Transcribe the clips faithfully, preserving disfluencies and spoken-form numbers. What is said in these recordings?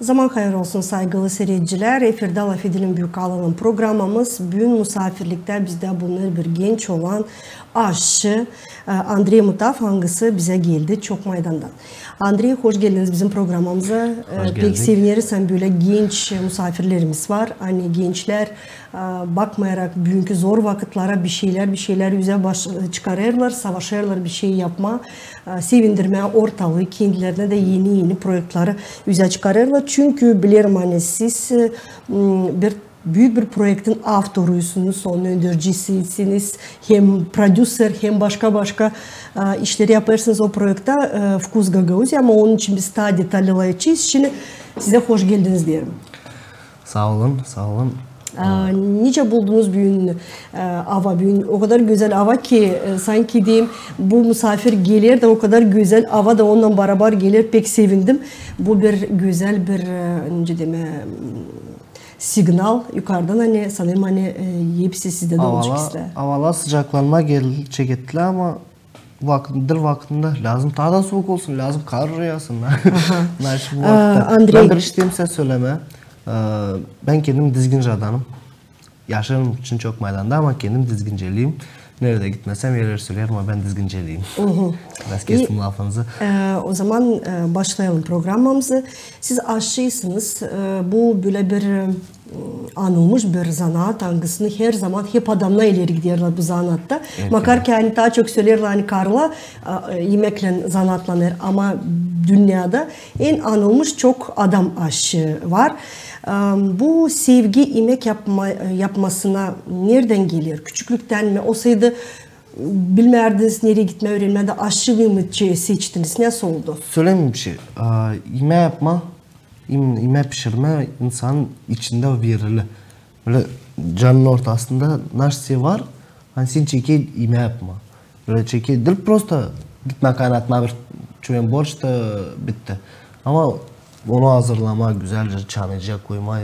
Zaman hayır olsun, saygılı seyredicilär. Efirdä "LAFedelim" büük kanalın programamız. Büün musaafirliktä bizdä bulunêr bir genç olan aşçı, e, Andrey Mutav, angısı bizä geldi Çok Maydandan. Andrey, hoş geldiniz bizim programamıza. E, pek sevineriz, ani bölä genç musaafirlerimiz var. Ani gençlär, e, bakmayarak büünkü zor vakıtlara, bir şeylär, bir şeylär üzä baş-, çıkarêrlar, savaşêrlar bir şey yapmaa, e, sevindirmää ortalıı, kendilerinä dä eni-eni proektleri üzä çıkarêrlar. Çünkü bilerim, ani siz, e, m, bir büük bir proektin avtoruysunuz, onun öndericisisiniz, hem prodüser, hem başka-başka, e, işleri yapêrsınız o proektä, e, "Вкус Гагаузии", ama onun için biz taa detallı açacez. Şindi sizä hoş geldiniz deerim. Saa olun, saa olun. A, nicä buldunuz büün, e, ava? Büün o kadar gözäl ava ki, e, sanki deyim, bu musaafir geler dä o kadar gözäl ava da onunnan barabar geler, pek sevindim. Bu bir gözäl bir, e, nicä demää, m, signal yukardan, ani sanêrım, ani, e, hepsi sizdä dä olacek islää. Avalar sıcaklanmaa gel-, çekettilär, ama vakıt-, dil vakıtında lääzım taa da suuk olsun, lääzım kar yasın. Aha. Nasıl bu vakıtta? Andrey. Bän bir iş isteerim sizä sölemää. E, bän kendim dizginci adamım. Yaşêêrım için Çok Maydanda, ama kendim dizginceliyim. Neredä gitmesem, herlär söleer, ama bän dizginceliyim. Biraz kestim lafınızı. E, o zaman, e, başlayalım programamızı. Siz aşçıysınız. E, bu bölä bir, e, anılmış bir zanaat, angısını her zaman hep adamnar ileri giderlär bu zanaatta. Makar ki, ani taa çok söleerlär, ani karılar, e, imeklän zanaatlanêr, ama dünnedä en anılmış çok adam aşçı var. E, bu sevgi imek yapma-, yapmasına neredän geler? Küçüklüktän mi? Olsaydı, bilmärdiniz, neredä gitmää üürenmää dä aşçılıı mı çe-, seçtiniz? Nasıl oldu? Sölemeyim bir şey. A, imää yapmaa, im-, imää pişirmää insanın içindä verili. Bölä canının ortasında naşey var, ani seni çeker imää yapmaa. Bölä çeker diil prosta gitmää kaynatmaa bir çuven borç da bitti. Ama onu hazırlamaa, gözälcä çamecä koymaa,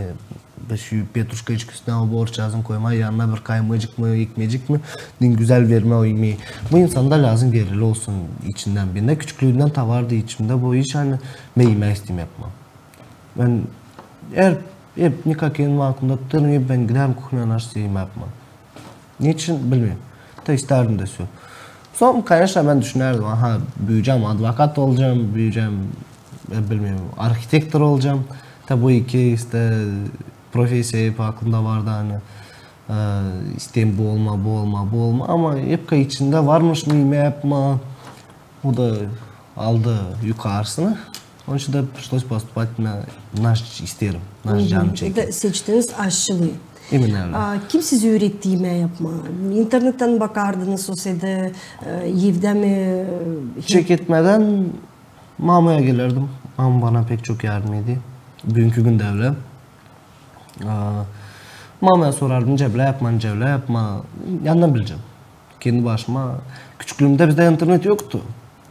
bir şey petruşka içkisini o borç hazırın koymaa, yanına bir kaymacık mı, ekmecik mi, deyni gözäl vermää o imeyi. Bu insanda lääzım verili olsun içindän. Bendä küçüklüümdän taa vardı içimdä bu iş, ani bän imää isteerim yapmaa. Bän hep, hep, nikak en aklımda tutêrım, hep bän giderim kuhnaya, naşey isteerim yapmaa. Neçin? Bilmeerim. Da isteerdim dä sö. Sora, koneçno, bän düşünärdim, aha, büüyecäm, advokat olacam, büüyecäm, e, bilmeerim, arhitektor olacam. Da bu iki, işte, profesiya hep aklımda vardı, ani, e, isteerim bu olmaa, bu olmaa, bu olmaa. Ama hep ka içindä varmış mı imää yapmaa, o da aldı yukarısını. Onun için dä пришлось поступать na, naşey isteerim, naşey canım çeker. Da seçtiniz aşçılıı. Именно ölä. A, kim sizi üüretti imää yapmaa? İnternettän bakardınız, olsaydı, e, evdä mi, e, çeketmedän mamaya gelerdim. Mama bana pek çok yardım edi. Büünkü gündä ölä. A, mamaya sorardım, nicä bölä yapmaa, nicä bölä yapmaa. Yanından bilecäm. Kendi başıma. Küçüklüümdä bizdä internet yoktu.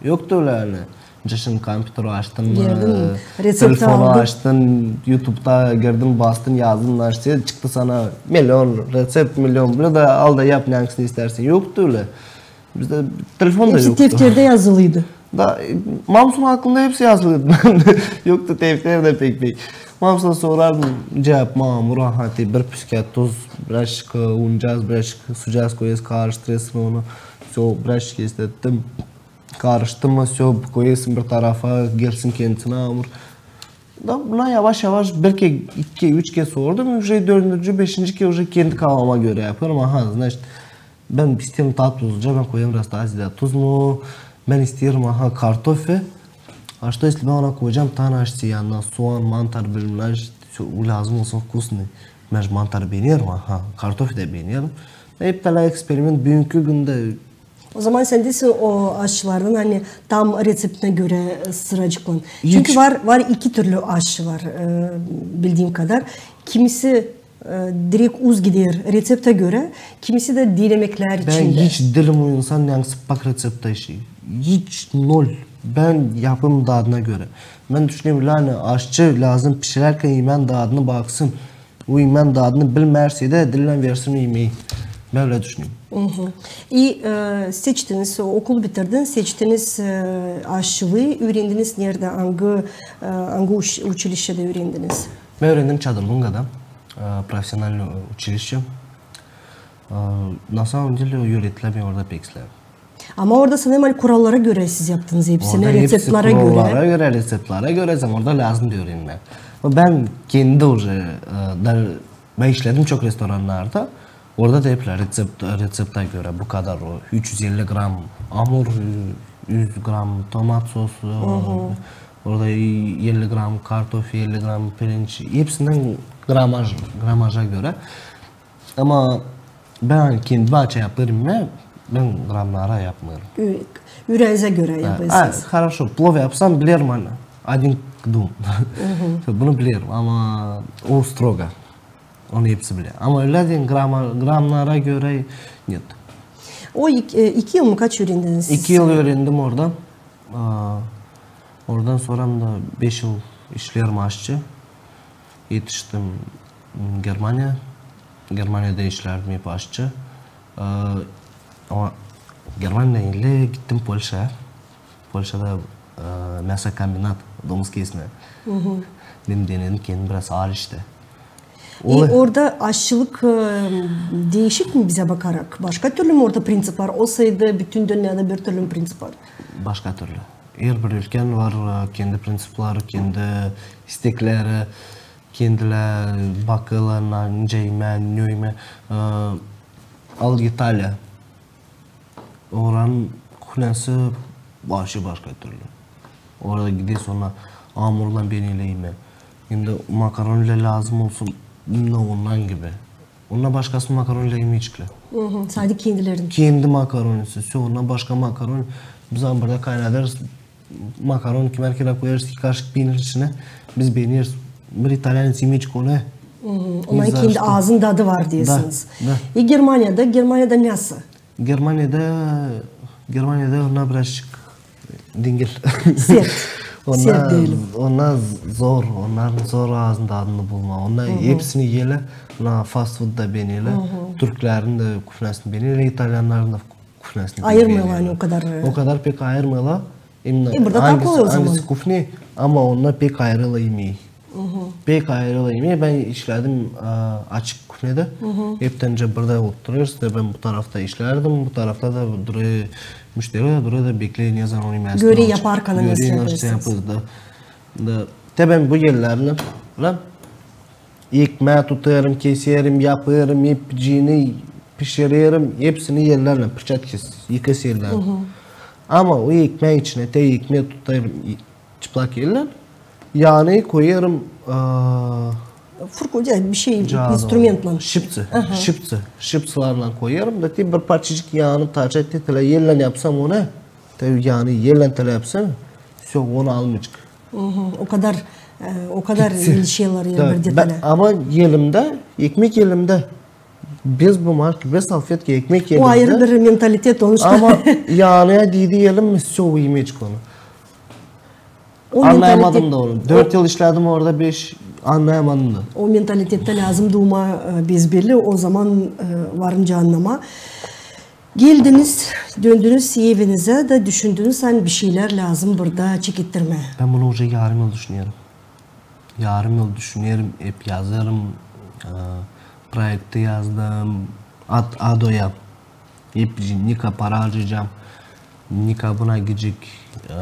Yoktu ölä, ani. Nicä şindi kompyuteri açtın mı, telefonu açtın, YouTube'da girdin, bastın, yazdın, naşey, çıktı sana milyon reţept, milyon. Bölä dä al da yap, ne angısını isteersin. Yoktu ölä. Bizdä telefon da yoktu. Hepsi tefterdä yazılıydı. Da, e, mamusun aklında hepsi yazılıydı. Yoktu tefter dä pek-pek. Mamusuna sorardım, nicä yapmaa amuru, aha, te bir püskää tuz, birazçık, e, uncaz, birazçık sucaz koyêrsın, karıştırêrsın onu. Всё, birazçık istettim. Karıştı mı, всё, koyêrsın bir tarafa, gelsin kendisinä amur. Da buna yavaş-yavaş bir ke-, iki, üç kerä sordum, уже dördüncü, beşinci kerä уже kendi kıvamıma görä yapêrım. Aha, значит, bän isteerim taa tuzluca, bän koyêrım biraz taa ziyadə tuz mu? Bän isteerim, aha, kartofi. А что, если bän ona koyacam taa naşey yanına soğan, mantar, bilmäm ne, всё, lääzım olsun вкусный. Bän mantarı beenerim, aha, kartofi dä beenerim. Hep bölä eksperiment büünkü gündä. O zaman sän diilsin o aşçılardan, ani tam reţeptinä görä, e, sıracıklan. Çünkü var, var iki türlü aşçı var, e, bildiim kadar. Kimisi, e, direkt uz gider reţeptä görä, kimisi dä denemeklär içindä. Bän hiç diilim o insan, ne angısı bak reţeptä işi. Hiç nol. Bän yapêrım dadına görä. Bän düşünerim, ani aşçı lääzım pişirärkän imän dadını baksın. O imän dadını bilmärse dä, dillän versin imeyi. Bän ölä düşünerim. İ, e, seçtiniz, okul bitirdiniz, seçtiniz, e, aşçılıı, üürendiniz neredä, angı, e, angı uç-, uçilişçedä üürendiniz? Bän üürendim Çadırlungada, e, профессиональное училище. E, на самом деле, üüredilär, bän orada pek isteerim. Ama orada sanêrım, ani kurallara görä siz yaptınız hepsini, orada hepsi reţeptlere görä. Kurallara görä, reţeptlere görä, sän orada lääzım da üürenmää. Bän kendi уже, e, da, bän işledim çok restorannarda. Orada da hep reţept, reţeptä görä bu kadar o üç üz elli gram amur, üz gram tomat sosu, orada elli gram kartof, elli gram pirinç, hepsindän gramaj, gramaja görä. Ama bän kendi açan yapêrım, bän, bän gramnara yapmêêrım. Ü-, üüreeniz görä yapêrsınız. Хорошо, plov yapsam, bilerim, ani один к двум. Bunu bilerim, ama o строго. Onu hepsi biler. Ama ölä deyni grama-, gramnara görä нет. O ik-, e, iki yıl mı, kaç üürendiniz siz? İki yıl üürendim orada. A, oradan sora da beş yıl işleerim aşçı. Etiştim, m, Germaniya. Germaniyada işlärdim hep aşçı. A, ama Germaniyadan ilä gittim Polşaya. Polşada, e, мясокомбинат, domuz kesmä. Bän denedim kendim biraz aal iştä. İ, orada aşçılık, e, diişik mi bizä bakarak? Başka türlü mü orada prinţiplar? Olsaydı, bütün dünnedä bir türlü mü prinţiplar? Başka türlü. Herbir ülkän var, e, kendi prinţipleri, kendi istekleri, kendilär bakêrlar, na-, nicä imää, ne imää. E, al İtaliya. Oranın kuhnyası başı başka türlü. Orada gidersin, onnar amurlan bän ölä imää. Hem dä makaron ölä lääzım olsun, ne ondan gibi. Onnar başkası makaron ölä imeycklär. Sade kendilerinin. Kendi makaronisi, всё, ondan başka makaron. Biz burada kaynadêrız makaron, kimär kerä koyêrız iki kaşık peenir içinä. Biz beeneriz. Bir italyanec imeycek onu. Ondan kendi aazın dadı var deersiniz. Da, da. E, Germaniyada, Germaniyada nasıl? Germaniyada, Germaniyada onnar birazçık dingil. Sert. Sert deyelim. Onnar zor, onnarın zor aazın dadını bulmaa. Onnar hepsini iyelär, na fast food da beenerlär. Türklerin dä kuhnyasını beenerlär, italyanların da kuhnyasını beenerlär. Ayırmêêrlar ani o kadar. O kadar pek ayırmêêrlar. E, burada taa kolay o zaman. Angısı kuhnya, ama onnar pek ayırêrlar imeyi. Pek ayırêrlar imeyi. Bän işledim, e, açık kuhnyada. Heptän öncä burada oturêrız da bän bu tarafta işlärdim. Bu tarafta da durêr müşteri, da durêr da bekleer, ne zaman onu imää. Görä yaparkan nasıl yapêrsınız. Da, da, te bän bu ellärlän, la, ekmää tutêrım, keserim, yapêrım, epicini pişirerim, hepsini ellärlän, перчатки, iki ellärlän. Ama o ekmää içinä, te ekmää tutêrım çıplak ellän, yaanı koyêrım, a, furku, ya, bir şey, instrumentlän. Şipţı, şipţı, şipţılarlan koyêrım da te bir parçacık yaanı taca te telä ellän yapsam onu, te yaanı ellän telä yapsam, всё, onu almaycek. O kadar, e, o kadar inşeelär, bir detalä. Ama elimdä, ekmek elimdä. Bez bumarki, bez salfetka, ekmek elimdä. O ayırı bir mentalitet olmuş. Ama yaanı diidi elim, всё, imeycek onu. Annayamadım da onu. Dört yıl işledim orada, beş, annayamadım da. O mentalitettän lääzım duumaa, e, bezbelli, o zaman, e, varınca annamaa. Geldiniz, döndünüz evinizä da düşündünüz, ani bir şeylär lääzım burada çekettirmää. Bän bunu уже yarım yıl düşünerim. Yarım yıl düşünerim, hep yazêrım, e, proekti yazdım, ad, adoya. Hep nicä para harcayacam, nicä buna gidecek, e,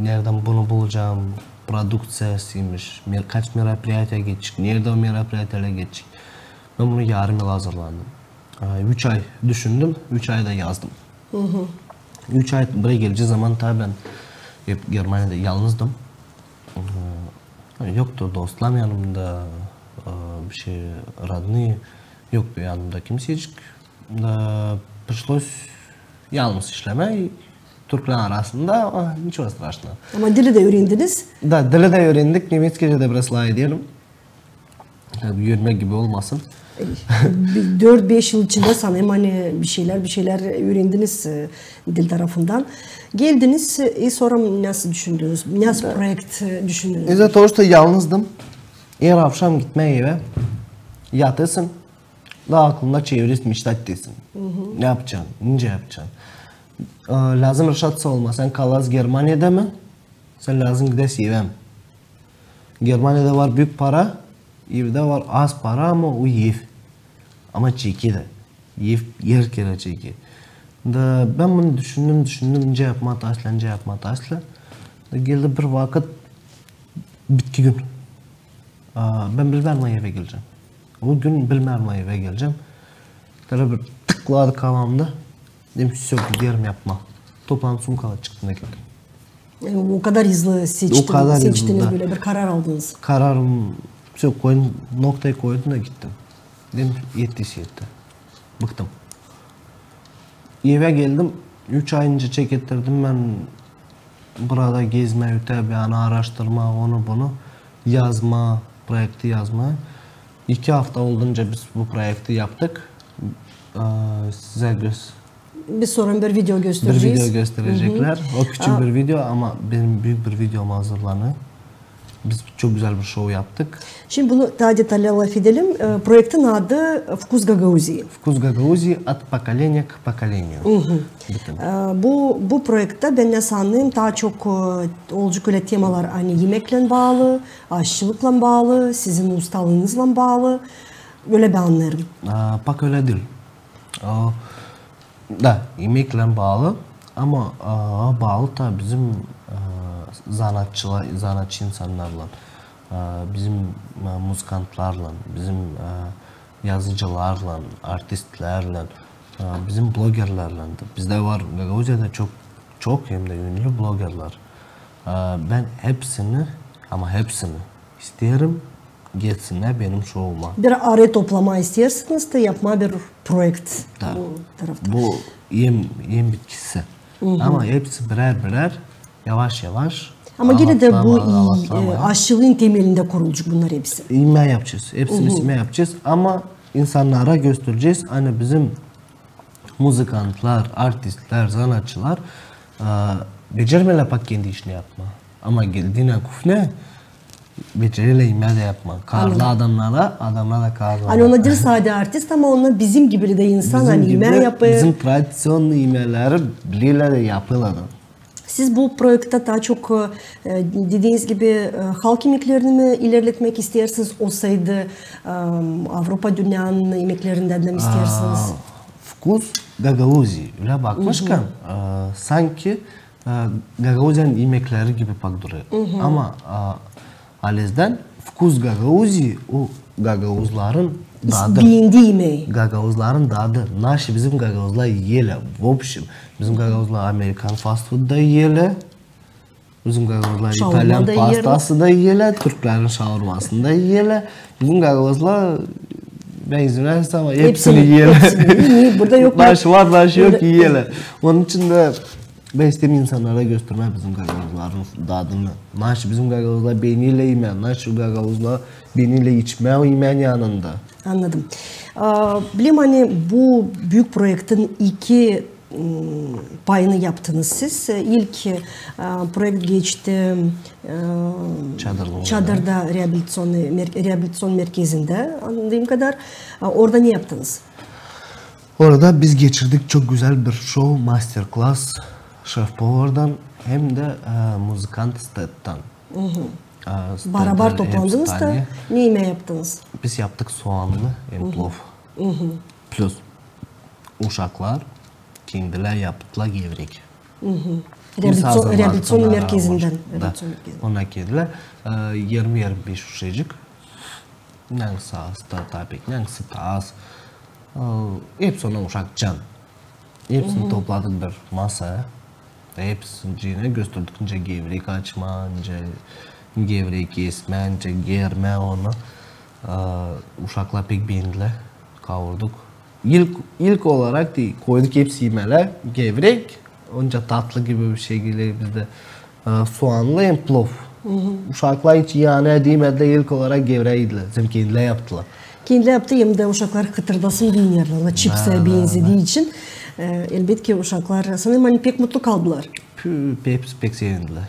neredän bunu bulacam, produkţiyası imiş, mer-, kaç мероприятия geçecek, neredä o мероприятиелär geçecek. Bän bunu yarım yıl hazırlandım. E, üç ay düşündüm, üç ay da yazdım. Üç ay buraya gelecek zaman taa bän hep Germaniyada yalnızdım. E, yoktu dostlarım yanımda, e, bir şey, родные, yoktu yanımda kimsecik. Da пришлось yalnız işlemää türklär arasında, ama ничего страшного. Ama dili dä üürendiniz? Da, dili dä üürendik, немецкийцä dä biraz laf ederim. Tabii, üürenmäk gibi olmasın. Bir dört-beş yıl içindä sanêrım, ani bir şeylär, bir şeylär üürendiniz, e, dil tarafından. Geldiniz, e, sora nasıl düşündünüz? Nasıl proekt, e, düşündünüz? Из-за того, что yalnızdım, her avşam gitmää evä, yatêrsın, Taa aklında çeviresin, meştat etesin. Ne yapacan, nicä yapacan. E, lääzım reşatsa olmaa, sän kalêrsın Germaniyada mı, sän lääzım gidäsin evä mi? Germaniyada var büük para, evdä var az para, ama o ev. Ama çeker dä. Ev, er kerä çeker. Da bän bunu düşündüm, düşündüm, nicä yapmaa taşlı, nicä yapmaa taşlı. Da geldi bir vakıt, bitki gün. A, bän bilmeerim, evä gelecäm. O gün bilmeerim, evä gelecäm. Şölä bir tıkladı kafamda. Dedim, всё, giderim yapmaa. Toplandım, sumkalar, çıktım da gittim. E, o kadar hızlı seçtiniz, bölä bir karar aldınız. Kararım, всё, koydum, noktayı koydum da gittim. Dedim, etti, etti. Bıktım. Evä geldim, üç ay nicä çekettirdim bän burada gezmää, ötää bir yana aaraştırmaa, onu bunu, yazmaa, proekti yazmaa. İki afta oldunca biz bu proekti yaptık. E, sizä göz- Biz sora bir video gösterecez. Bir video gösterecäklär. O küçük bir video, ama benim büük bir videom hazırlanêr. Biz çok gözäl bir şou yaptık. Şindi bunu taa detallı lafedelim. E, proektin adı «Вкус Гагаузии». «Вкус Гагаузии: от поколения к поколению». E, bu, bu proektä, bän ne sannêrım, taa çok, e, olacek ölä temalar, ani imeklän baalı, aşçılıklan baalı, sizin ustalıınızlan baalı. Ölä bän annêêrım. A, pak ölä diil. A, da, imeklän baalı, ama, a, baalı da bizim, a, zanaatçıla-, zanaatçı insannarlan, a, bizim, a, muzıkantlarlan, bizim, a, yazıcılarlan, artistlärlän, a, bizim blogerlärlän dä. Bizdä var, Gagauziyada çok, çok hem dä ünlü blogerlär. A, bän hepsini, ama hepsini isteerim, gelsinnär benim şouma. Bir araya toplamaa isteersiniz dä yapmaa bir proekt bu tarafta. Bu em, em bitkisi. Ama hepsi birär-birär, yavaş-yavaş. Ama genä dä bu aşçılıın temelindä kurulacek bunnar hepsi. İmää yapacez. Hepsini imää yapacez. Ama insannara gösterecez, ani bizim muzıkantlar, artistlär, zanaatçılar, e, becermeerlär pak kendi işini yapmaa. Ama geldiinä kufnä, becererlär imää dä yapmaa. Kaarlı adamnara, adamnar da kaarlı. Ani ona diil sade artist, ama ona bizim gibi dä insan, ani imää yapêr. Bizim tradiţionnıy imeklääri bilerlär dä yapêrlar da. Siz bu proektä taa çok, e, dediiniz gibi, e, halk imeklerini mi ilerletmäk isteersiniz, olsaydı, e, Avropa, dünnenin imeklerindän dä mi isteersiniz? A, «Вкус Гагаузии». Ölä bakmışkan, e, sanki, e, Gagauziyanın imekleri gibi pak durêr. Ama, e, halizdän «Вкус Гагаузии» o gagauzların dadı. Beendi imeyi. Gagauzların dadı. Naşı bizim gagauzlar iyelär. В общем, bizim gagauzlar amerikan fast-food da iyelär. Bizim gagauzlar italyan pastası da iyelär, türklerin şaurmasını da iyelär. Bizim gagauzlar, bän izin verirsän, ama hepsini iyelär. Hepsini. Burada yok. Naşı var, naşı yok, iyelär. Onun için dä bän isteerim insannara göstermää bizim gagauzların dadını. Naşı bizim gagauzlar beenerlär imää, naşı gagauzlar beenerlär içmää o imeyin yanında. Annadım. A, bilerim, ani bu büük proektin iki m, payını yaptınız siz. İlk, e, proekt geçti, e, Çadırda reabilitaţionnıy mer-, reabilitaţion merkezindä, annadığım kadar. E, orada ne yaptınız? Orada biz geçirdik çok gözäl bir şou, master-klass şef-povardan hem dä, e, muzıkant Stettan. Barabar toplandınız da ne imää yaptınız? Biz yaptık soğanlı hem plov. Plus uşaklar kendilär yaptılar gevrek. Reabilitaţion merkezindän. Onnar kendilär, e, irmi, irmi beş uşacık. Neredä taa pek, neredä taa az. E, hepsi onnar uşakcan. Hepsini topladık bir masaya. Hepsinä gösterdik, nicä gevrek açmaa, nicä gevrek kesmää, nicä germää onu. E, uşaklar pek beendilär, kaurduk. İlk, ilk olarak da koyduk hepsi imelär gevrek, onca tatlı gibi bir şey geler bizdä. E, soğanlı hem plov. Uşaklar hiç yanına diymedilär, ilk olarak gevrek idilär. Zerä kendilär yaptılar. Kendilär yaptı, hem dä uşaklar hıtırdasın deynilerlär, ona çipsä benzediyi için. E, elbetki, uşaklar, sanêrım, ani pek mutlu kaldılar. Pü, hepsi pek sevindilär.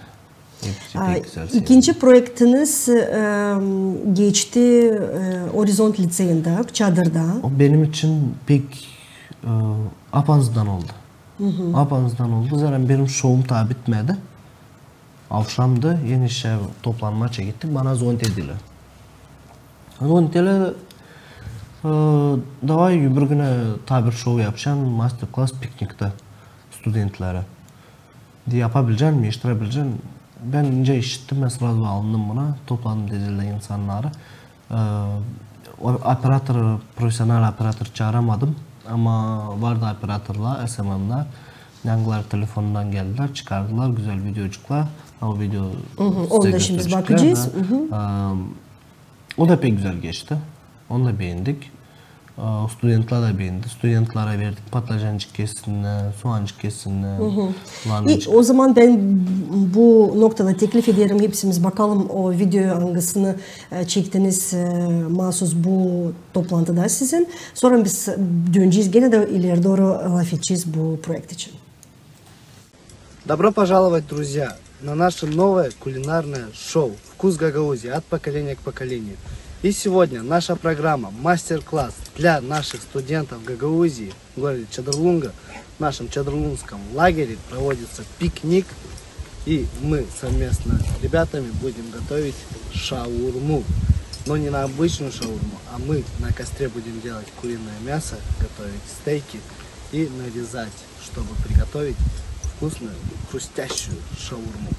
Hepsi pek gözäl sevindi. İkinci proektiniz, e, geçti, e, Orizont liţeyindä, çadırda. O benim için pek, e, apansızdan oldu. Apansızdan oldu. Zerä benim şoum taa bitmedi. Avşamdı, eni işä toplanmaa çekettik, bana zovnit edilär. Zovnit edilär, e, davay, öbür günä taa bir şou yapacan, master-klass pikniktä studentlerä. Deer, yapabilecän mi, iştirak edebilecän mi? Bän nicä işittim, bän srazu alındım buna, topladım, dediler, insannarı. E, o, operator, profesional operator çaaramadım, ama vardı operatorlar, S M M-lär, angıları telefonundan geldilär, çıkardılar gözäl videocuklar. O video sizä gösterecekler. Onu da şindi biz bakacez. E, o da pek gözäl geçti. Onu da beendik. E, studentlar da beendi. Studentlerä verdik patlıcancık kessinär, soğancık kessinär, lanancık. O zaman bän bu noktada teklif ederim, hepsimiz bakalım o video, angısını, e, çektiniz, e, maasuz bu toplantıda sizin. Sora biz dönecez genä dä ileri dooru lafedecez bu proekt için. Добро пожаловать, друзья, на наше новое кулинарное шоу «Вкус Гагаузии. От поколения к поколению». И сегодня наша программа, мастер-класс для наших студентов Гагаузии в городе Чадр-Лунга, в нашем чадр-лунском лагере проводится пикник, и мы совместно с ребятами будем готовить шаурму. Но не на обычную шаурму, а мы на костре будем делать куриное мясо, готовить стейки и нарезать, чтобы приготовить вкусную, хрустящую шаурму.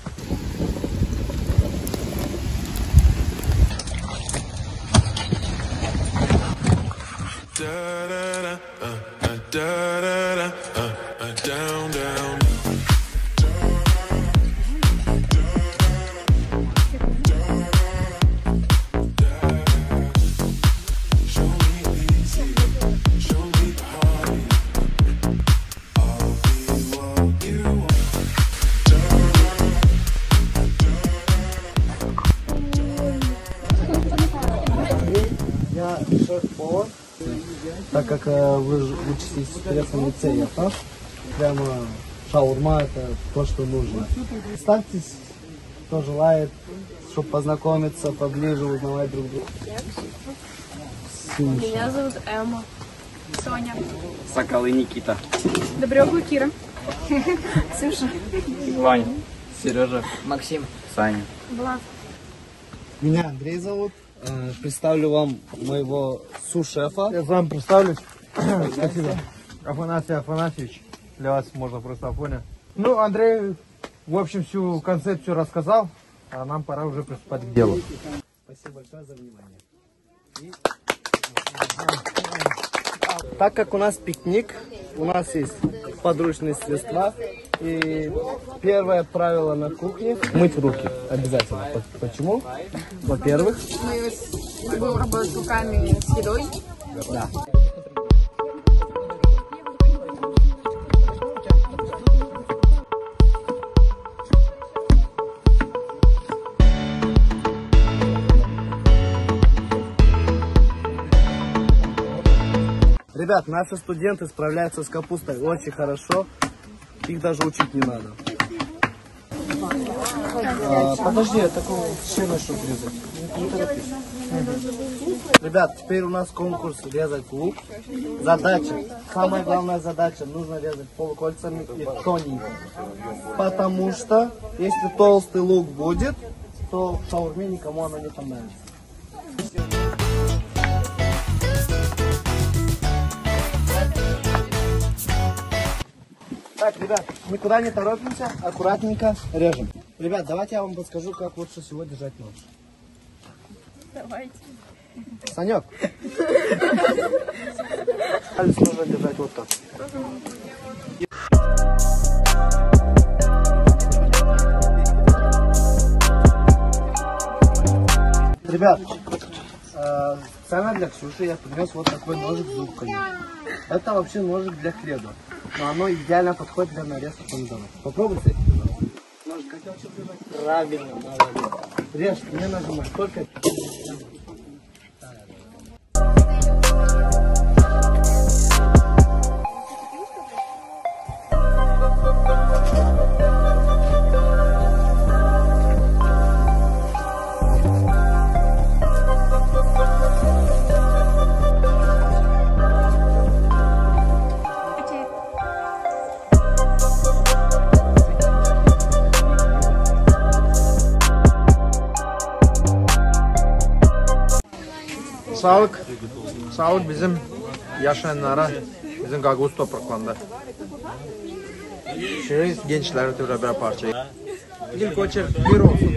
Я шеф-повар. Так как, э, вы ж учитесь в Турецком лицее, я прав? Прямо шаурма — это то, что нужно. Представьтесь, кто желает, чтоб познакомиться поближе, узнавать друг друга. Меня зовут Эмма. Соня. Соколы Никита. Добрёгова Кира. Ксюша. Ваня. Серёжа. Максим. Саня. Влад. Меня Андрей зовут. Э, представлю вам моего су-шефа. Я сам представлюсь. Спасибо. Афанасий Афанасьевич. Для вас можно просто Афоня. Ну, Андрей, в общем, всю концепцию рассказал, а нам пора уже приступать к делу. Спасибо большое за внимание. Так как у нас пикник, у нас есть подручные средства. И первое правило на кухне — мыть руки обязательно. По- Почему? Во-первых, мы будем работать руками с едой. Да. Ребят, наши студенты справляются с капустой очень хорошо. Их даже учить не надо. А, подожди, я такого сына, чтоб резать. Не, не торопись. Ребят, теперь у нас конкурс резать лук. Задача. Самая главная задача. Нужно резать полукольцами и тоненько. Потому что, если толстый лук будет, то в шаурме никому оно не понравится. Так, ребят, никуда не торопимся, аккуратненько режем. Ребят, давайте я вам подскажу, как лучше всего держать нож. Давайте. Санёк. Палец нужно держать вот так. Ребят, э, специально для Ксюши я принёс вот такой ножик с зубками. Это вообще ножик для хлеба. Но оно идеально подходит для нарезки помидоров. Попробуй с этим, пожалуйста. Правильно, молодец. Режь, не нажимай, только... Saalık, saalık bizim yaşayannara, bizim Gagauz topraklarında. Şeer gençleri bir parça. İlk oçered bir olsun.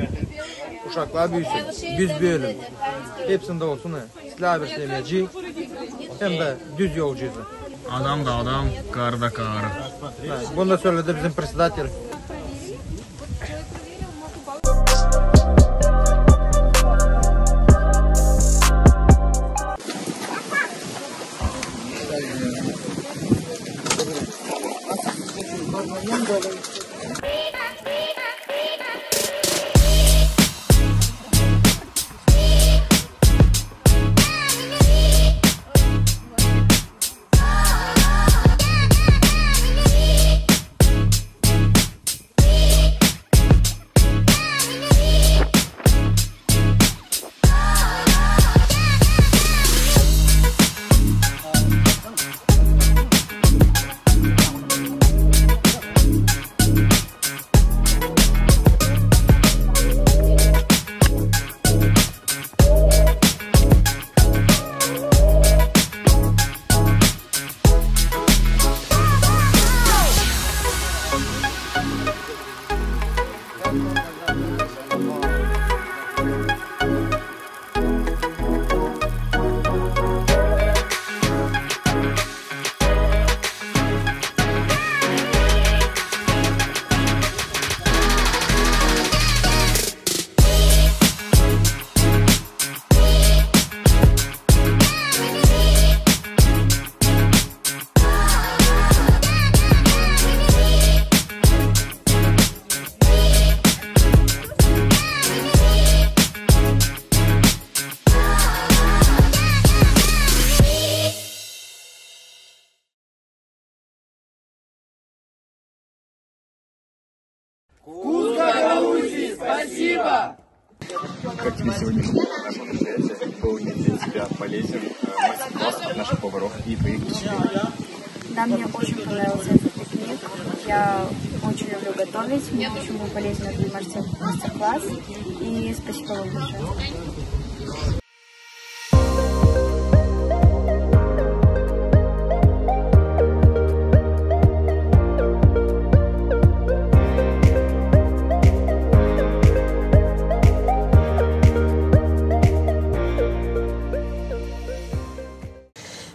Uşaklar büüsün, biz büüyelim. Hepsindä olsun, ha. İslää bir semäci, hem dä düz yolcuyuz. Adam da adam, karı da karı. Ha, bunu da söledi bizim председатель. Куз Гагаузии, спасибо! Как тебе сегодняшний наше мероприятие? Был ли для тебя полезен, э, мастер-класс от наших поваров и твоих впечатлений? Да, мне очень понравился этот пикник. Я очень люблю готовить. Мне очень был полезен этот мастер- мастер-класс. И спасибо вам большое.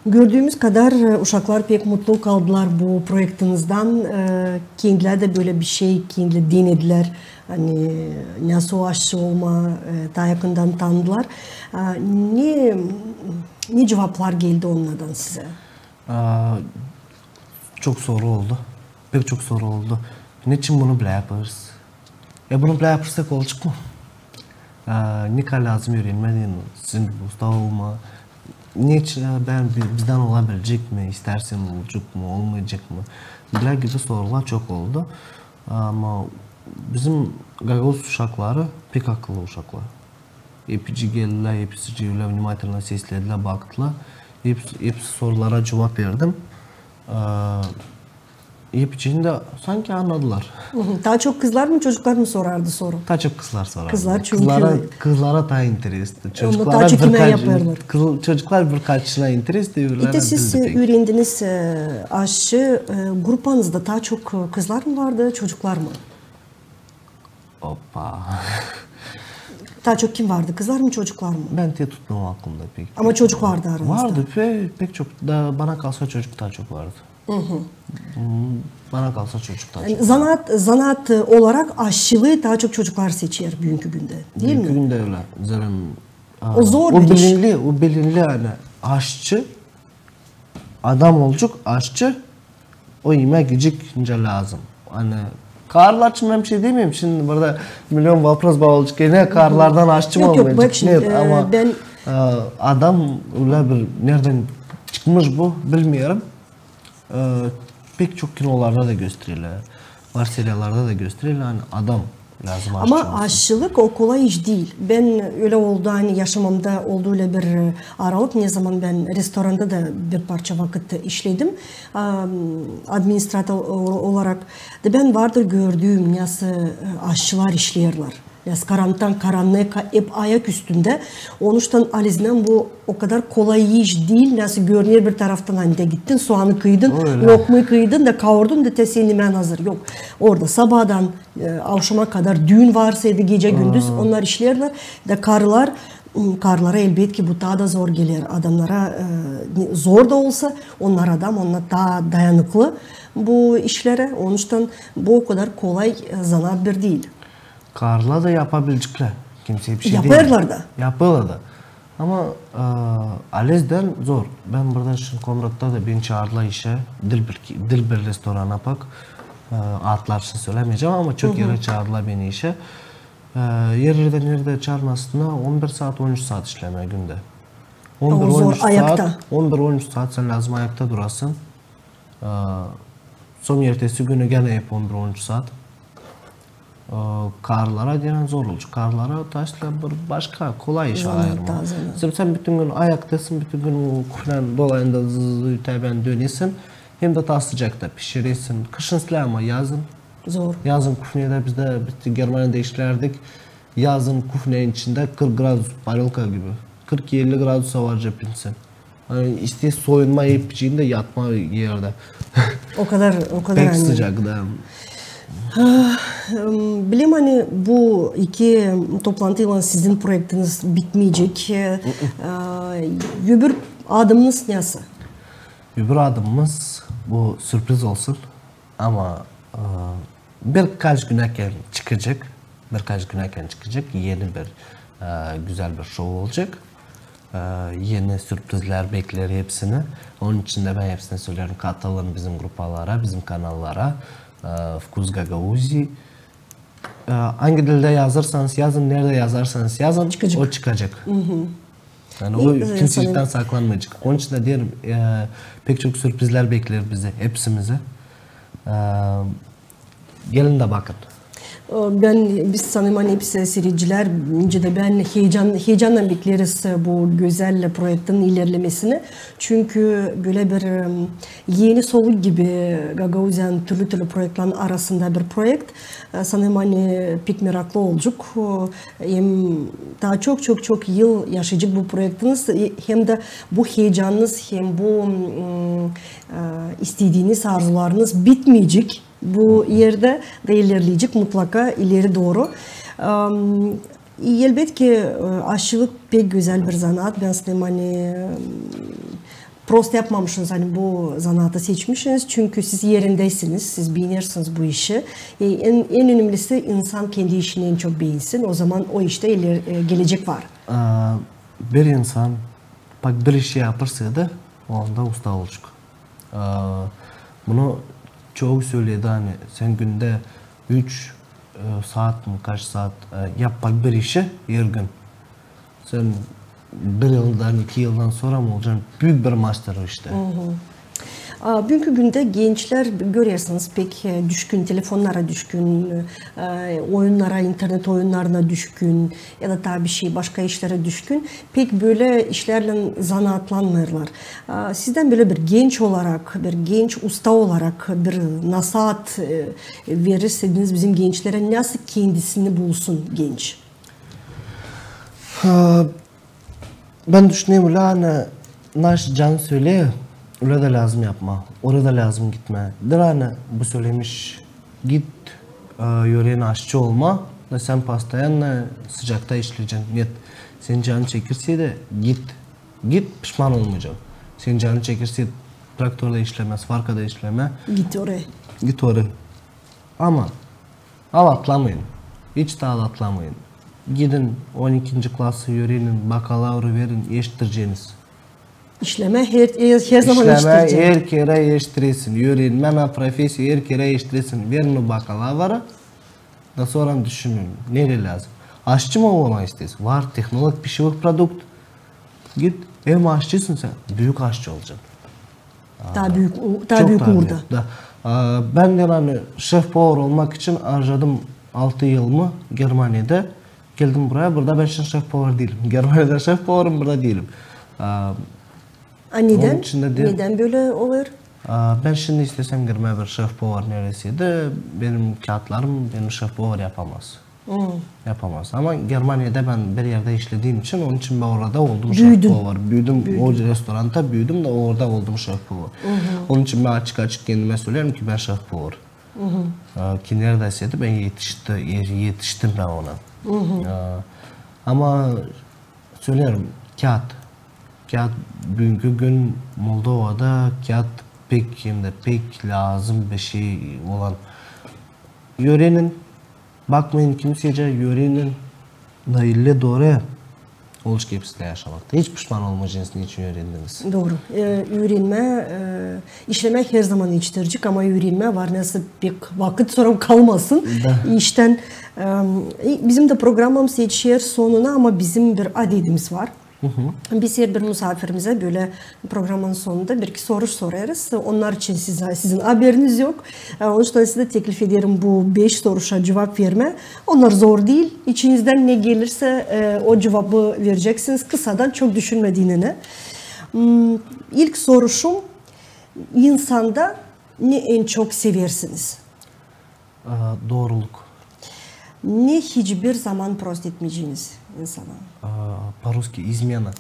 Gördüümüz kadar, e, uşaklar pek mutlu kaldılar bu proektiñizdan. E, kendilär dä bölä bir şey, kendileri denedilär. Ani, nasıl aşçı olmaa, e, taa yakından tanıdılar. A, ne, ne cuvaplar geldi onnardan sizä? A, çok soru oldu. Pek çok soru oldu. Neçin bunu bilä yapêrız? E, bunu bilä yapêrsak olacek mı? A, ne kadar lääzım üürenmää deyni, sizin gibi usta olmaa. Neçin, a, bän, bi- bizdän olabilecek mi? İstärsän olacek mı, olmayacek mı? Bilä gibi sorular çok oldu. Ama bizim gagauz uşakları pek akıllı uşaklar. Hepsi geldilär, hepsi ölä vnimaytelno sesledilär, baktılar. Hepsi, hepsi sorulara cuvap verdim. A, hepsini dä sanki annadılar. Taa çok kızlar mı, çocuklar mı sorardı soru? Taa çok kızlar sorardı. Kızlar çünkü kızlara taa interesli. Çocuklara taa çok iman yapêrlar. Çocuklar birkaçına interesli, öbürlerä diil pek. İştä siz üürendiniz, e, aşçı, e, grupanızda taa çok, e, kızlar mı vardı, çocuklar mı? Opa. Taa çok kim vardı, kızlar mı, çocuklar mı? Bän te tutmam aklımda pek. Ama çocuk vardı aranızda. Vardı, pe- pek çok. Da bana kalsa çocuk taa çok vardı. Bana kalsa çocuk taa çok. Zanaat, zanaat olarak aşçılıı taa çok çocuklar seçer büünkü gündä, diil mi? Büünkü gündä ölä. Zerä, a, o zor bir iş. O bilinli, o bilinli, ani aşçı, adam olacek aşçı, o imekleyecek nicä lääzım. Ani karılar için bän bir şey demeyim. Şindi burada milyon vopros olacek. Ne karılardan aşçı mı olmayacek? Yok, yok, bak şindi, e, ama, e, adam ölä bir neredän çıkmış bu, bilmeerim. E, pek çok kinolarda da gösterilär. Var seriyalarda da gösterilär, ani adam lääzım aşçı olsun. Ama aşçılık o kolay iş diil. Bän ölä oldu, ani yaşamamda oldu ölä bir, e, aralık, ne zaman bän restoranda da bir parça vakıt işledim. A, administrator o- olarak da bän vardır gördüüm, nasıl, e, aşçılar işleerlär. Karantan, karaneka, hep ayak üstündä. Onuştan alizdän bu o kadar kolay iş diil, nasıl görüner bir taraftan, ani dä gittin, soanı kıydın, lokmayı kıydın da kaurdun da te senin imän hazır. Yok. Orada sabaadan e, avşama kadar düün varsa, ya da gecä-gündüz onnar işlerlär. Da karılar, m, karılara elbetki bu taa da zor geler. Adamnara e, zor da olsa, onnar adam, onnar taa dayanıklı bu işlerä. Onuştan bu o kadar kolay e, zanaat bir diil. Karılar da yapabileceklär. Kimsey bir şey deyil. Yapêrlar da. Yapêrlar da. Ama e, alizdän zor. Bän burada şindi Komratta da beni çaardılar işä. Diil bir, diil bir restorana pak. E, adlarını sölämeyecäm, ama çok erä çaardılar beni işä. E, erlerdä, neredä çaarmasınnar, on bir saat, on üç saat işlemää gündä. On bir, on üç saat, on bir, on üç saat sän lääzım ayakta durasın. E, sora ertesi günü genä hep on bir, on üç saat. E, karılara deyni zor olacek. Karılara taşla bir başka kolay iş ayırmaa. Sän, sän bütün gün ayaktasın, bütün gün o kuhnanın dolayında zı-zı-zı tän dönesin. Hem dä taa sıcakta pişiresin. Kışın islää, ama yazın. Zor. Yazın kuhnada bizdä, biz Germaniyada işlärdik. Yazın kuhnanın içindä kırk gradus, parılka gibi. Kırk elli gradusa varınca pinsin. Ani isteer soyunmaa, ep içindä yatmaa erdä. O kadar, o kadar. Pek sıcak da. Bileyim, ani bu iki toplantıylan sizin proektiniz bitmeyecek. E, öbür adımınız nesoy? Öbür adımımız bu sürpriz olsun. Ama e, birkaç gün erkän çıkacek. Birkaç gün erkän çıkacek. Eni bir e, gözäl bir şou olacek. E, eni sürprizlär bekleer hepsini. Onun için dä bän hepsinä söleerim, katılın bizim grupalara, bizim kanallara. E, Vkus Gagauzii. E, angı dildä yazarsanız yazın, neredä yazarsanız yazın, o çıkacek. Ani o kimsecikten saklanmayacek. Onun için dä deerim, e, pek çok sürprizlär bekleer bizi, hepsimizi. E, gelin dä bakın. E, bän, biz sanêrım, ani hepsi siiredicilär, nicä dä bän heyecan, heyecannan bekleriz bu gözäl proektin ilerlemesini. Çünkü bölä bir, e, eni soluk gibi Gagauziyanın türlü-türlü proektlerin arasında bir proekt. E, sanêrım, ani pek meraklı olacek. E, hem taa çok-çok-çok yıl yaşayacek bu proektiniz, e, hem dä bu heyecanınız, hem bu, m, e, istediiniz, arzularınız bitmeyecek. Bu erdä dä ilerleyecek mutlaka ileri dooru. Am, elbetki, e, aşçılık pek gözäl bir zanaat. Bän sanêrım, ani, e, prosto yapmamışınız, ani bu zanaatı seçmişiniz. Çünkü siz erindäsiniz, siz beenersiniz bu işi. E, en, en önemlisi, insan kendi işini en çok beensin. O zaman o iştä iler-, e, gelecek var. E, bir insan bak bir işi yapêrsaydı, onda usta olacek. E, bunu çoyu söleer, ani sän gündä üç, e, saat mı, kaç saat, e, yap bak bir işi, er gün. Sän bir yıldan, iki yıldan sora mı olacan büük bir master o iştä? A, büünkü gündä gençlär, görersiniz, pek, e, düşkün, telefonnara düşkün, e, oyunnara, internet oyunnarına düşkün, ya da taa bir şey, başka işlerä düşkün. Pek bölä işlerlän zanaatlanmêêrlar. A, sizdän bölä bir genç olarak, bir genç usta olarak bir nasaat, e, verirseydiniz bizim gençlerä, nasıl kendisini bulsun genç? A, bän düşünerim, ölä ani naş can söleer, ölä dä lääzım yapmaa, oraya da lääzım gitmää. Diil ani bu sölemiş, git, e, ören aşçı olmaa, da sän postoyanno sıcakta işleyeceksin. Нет, senin canın çekersä dä git. Git, pişman olmayacan. Senin canın çekersä traktorda işlemää, svarkada işlemää, git oraya. Git oraya. Ama alatlamayın. Hiç taa alatlamayın. Gidin on ikinci klası örenin, bakalavrı verin, eşittireceniz. İşlemää her, her, her zaman eşittireceniz. İşlemää her kerä eşittiresin. Örenmää, profesiya her kerä eşittiresin. Verin o bakalavrı. Da sora düşünün, nereyi lääzım. Aşçı mı olmaa isteersin? Var tehnolog pişevых produkt. Git, hem aşçısın sän, büük aşçı olacan. Taa büük, taa büük uurda. Da. A, bän dä, ani şef-povar olmak için arcadım altı yılımı Germaniyada. Geldim buraya, burada bän şindi şef-povar diilim. Germaniyada şef-povarım, burada diilim. A, A, nedän? Nedän bölä olêr? A, bän şindi istesem girmää bir şef-povar nereseydi, benim kiyatlarım beni şef-povar yapamaz. Yapamaz. Ama Germaniyada bän bir erdä işlediim için, onun için bän orada oldum şef-povar. Büüdüm. O restoranda büüdüm da orada oldum şef-povar. Onun için bän açık-açık kendimä söleerim ki, bän şef-povar. Ki neredä sä dä bän etişti-, etiştim bän ona. Ama söleerim, kiyat. Kiyat büünkü gün Moldovada kiyat pek, hem dä pek lääzım bir şey olan. Üürenin, bakmayın kimseycä, üürenin, da illä dooru olacek hepsi dä yaşamakta. Hiç pişman olmayacenız, neçin üürendiniz. Dooru. E, üürenmää, e, işlemää herzaman etiştirecek, ama üürenmää var nasıl pek vakıt sora kalmasın iştän. E, bizim dä programamız etişer sonuna, ama bizim bir adedimiz var. Biz herbir musafirimizä bölä programanın sonunda bir-iki soruş sorêrız. Onnar için sizä, sizin haberiniz yok. E, onun için sizä dä teklif ederim bu beş soruşa cuvap vermää. Onnar zor diil. İçinizdän ne gelirsä, e, o cuvabı vereceksiniz kısadan, çok düşünmediinän. Hmm, ilk soruşum: insanda ne en çok seversiniz? Aa, dooruluk. Ne hiçbir zaman prost etmeyeceniz insana? Aa, по-русски измена.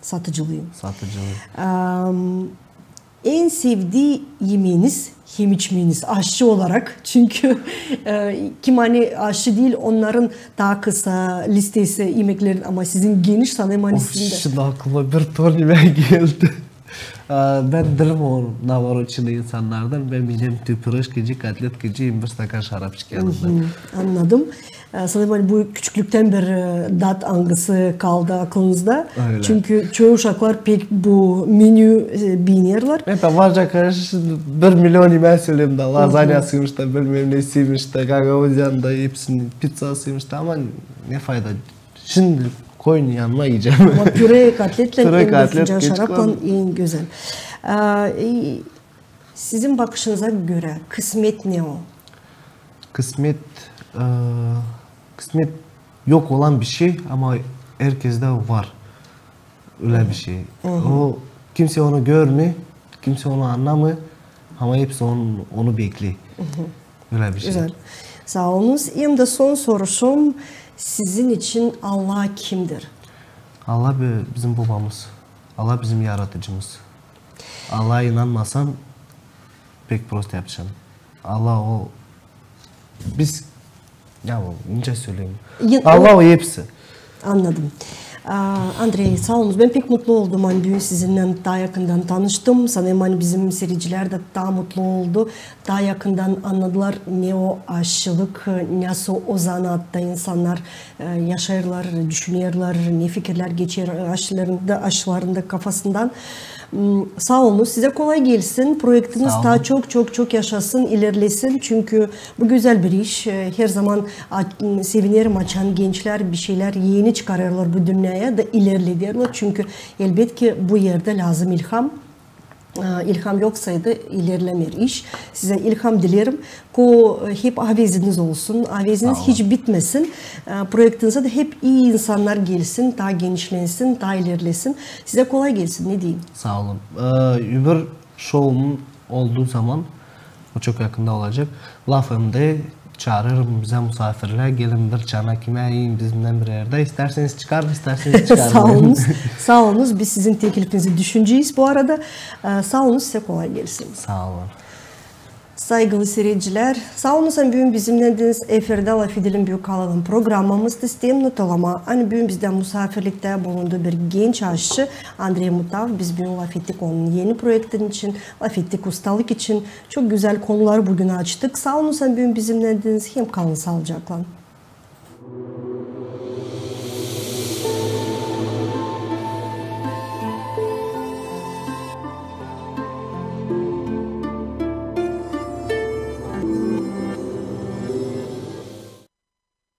Satıcılıı. Satıcılıı. Am, en sevdii imeeniz hem içmeeniz aşçı olarak, çünkü, e, kim ani aşçı diil, onnarın taa kısa listesi imeklerin, ama sizin geniş, sanêrım, ani sizin dä. Of, şindi aklıma bir ton imeek geldi. Aa, bän diilim o navorotçanı insannardan, bän bilärm, tüpüröşkacı, kotletkacı, hem bir stakan şarapçık yanında. Annadım. E, sanêrım, ani bu küçüklüktän bir, e, dat, angısı kaldı aklınızda. Öyle. Çünkü çoyu uşaklar pek bu menü, e, beenerlär. Hep var ya, karşı şindi bir milion imeek söleerim da, lazanyasıymış da, bilmäm nesiymiş da, gagauzyan da, hepsini, pizzasıymış da, ama ne fayda? Şindi koyun yanına iyecäm. Ama püre, kotletlän hem dä fincan şaraplan en gözäl. Aa, e, sizin bakışınıza görä kısmet ne o? Kısmet, e, kısmet yok olan bir şey, ama herkesdä var ölä bir şey. O, kimsey onu görmeer, kimsey onu annamêêr, ama hepsi onu, onu bekleer. Ölä bir şey. Gözäl. Saa olunuz. Hem dä son soruşum: sizin için Allah kimdir? Allah bi-, bizim Bobamız. Allah bizim Yaradıcımız. Allaha inanmasan, pek prost yapacan. Allah o, biz, ya o, nicä söleyim? Allah o hepsi. Annadım. Aa, Andrey, saa olunuz. Bän pek mutlu oldum, ani büün sizinnän taa yakından tanıştım. Sanêrım, ani bizim siiredicilär dä taa mutlu oldu. Taa yakından annadılar, ne o aşçılık, nasıl o zanaatta insannar, e, yaşêêrlar, düşünerlär, ne fikirlär geçer, e, aşçıların da, aşçıların da kafasından. M, saa olunuz, sizä kolay gelsin. Proektiniz taa çok, çok, çok yaşasın, ilerlesin. Çünkü bu gözäl bir iş. E, herzaman a-, m, sevinerim, açan gençlär bir şeylär eni çıkarêrlar bu dünneyä da ilerlederlär. Çünkü, elbetki, bu erdä lääzım ilham. E, ilham yoksaydı, ilerlämeer iş. Sizä ilham dilerim. Ko, e, hep aveziniz olsun. Aveziniz hiç bitmesin. E, proektinizä dä hep ii insannar gelsin, taa genişlensin, taa ilerlesin. Sizä kolay gelsin, ne deyim. Saa olun. E, öbür şoumun olduu zaman, o çok yakında olacek, Laf M D çaarêrım bizä musaafirlär, gelin bir çanak imää iyin bizimnän bir erdä. İstärseniz çıkarın, istärseniz çıkarmayın. Saa olunuz. Saa olunuz. Biz sizin teklifinizi düşünecez bu arada. E, saa olunuz, sizä kolay gelsin. Saa olun. Saygılı siiredicilär, saa olunuz, ani büün bizimnäydiniz. Efirdä "LAFedelim" büük kanalın programamız. İsteerim notalamaa, ani büün bizdä musaafirliktä bulundu bir genç aşçı Andrey Mutav. Biz büün lafettik onun eni proektinin için, lafettik ustalık için. Çok gözäl konular büün açtık. Saa olunuz, ani büün bizimnäydiniz, hem kalın saalıcaklan.